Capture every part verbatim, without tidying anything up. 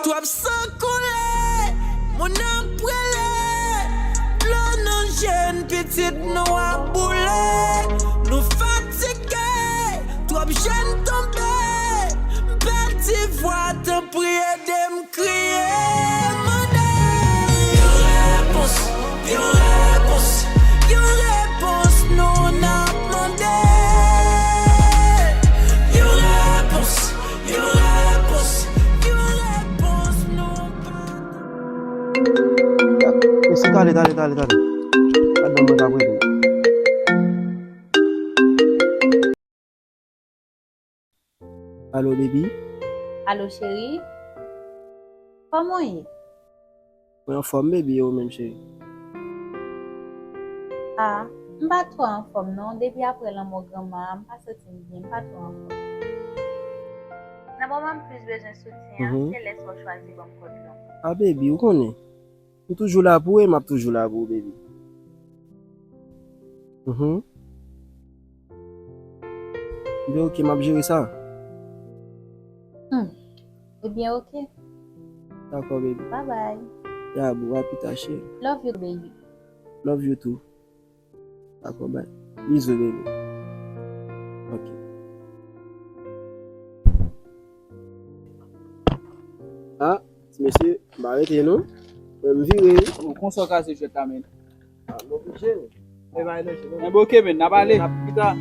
Twòp san koule, moun ap prele, dlo nan je n, pitit nou ap boule. Nou fatige, twòp jèn tonbe, m pèdi vwa, tanpri ede m kriye, mande. Yon repons, yon repons, yon repons nou n ap mande. Yon repons, yon repons, yon repons nou pa. Mesye, tale, tale, tale, tale. Madanm mwen t ap rele. Alo, baby? Alo, cheri? Kòman w ye? Mwen anfòm, baby, e ou menm, cheri? A, m pa twò anfòm, non. Depi apre lanmò granma a, m pa santi m byen, m pa twò anfòm. Nan moman m plis bezwen soutyen an, mhm, se lè sa w chwazi ban m kòd long. A, baby, ou konnen. M toujou la pou ou e m ap toujou la pou ou, baby. Mhm. Ebyen, oke, m ap jere sa. Hmm. Ebyen, oke. Dakò, baby. Bye bye. Ya, boo, a pita, cheri. Love you, baby. Love you too. Dakò, bye. Bizou, baby. Oke. A, ti mesye, m pa rete non. Mwen m vire wi. O, konsa w kase jwèt la, men. A, m oblije wi. E bay nan je non. Enben oke, men, n ap ale. N ap pita.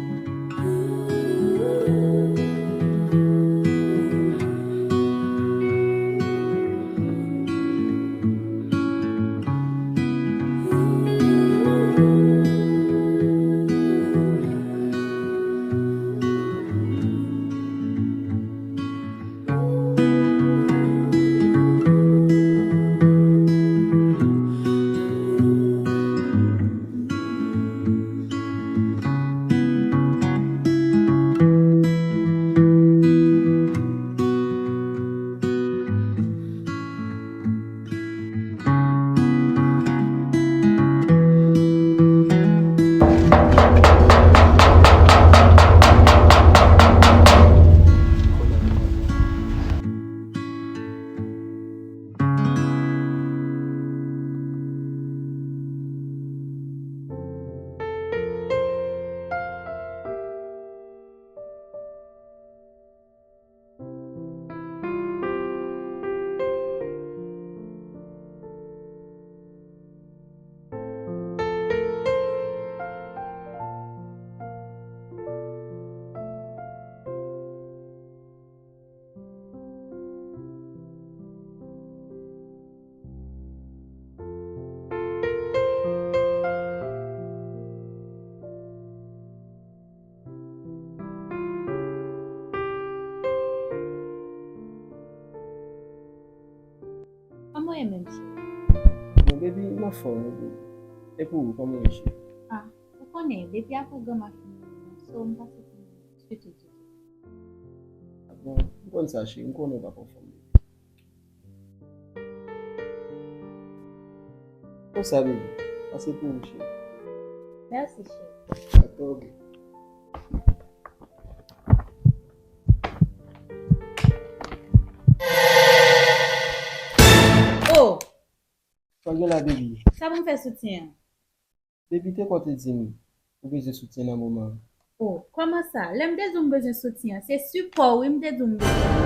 Kòman w ye menm, cheri? Bon, baby, m anfòm, baby. E pou ou, kòman w ye, cheri? A, ou konnen, depi apre granma fini mouri, so m pa santi m byen ditou, ditou. A bon, m konn sa, cheri, m konnen w p ap anfòm, baby. Konsa, baby. Sa se pou ou, cheri. Mèsi, cheri. Dakò, baby. Oh! Sa gen la, baby? Sa pou m fè soutyen an? Baby, te kwè w te di m ou bezwen soutyen nan moman an. Oh, kòman sa? Lè m te di w m bezwen soutyen an, se sipò wi m te di w m bezwen.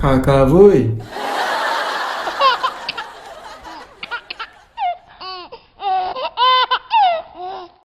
Kaka voye.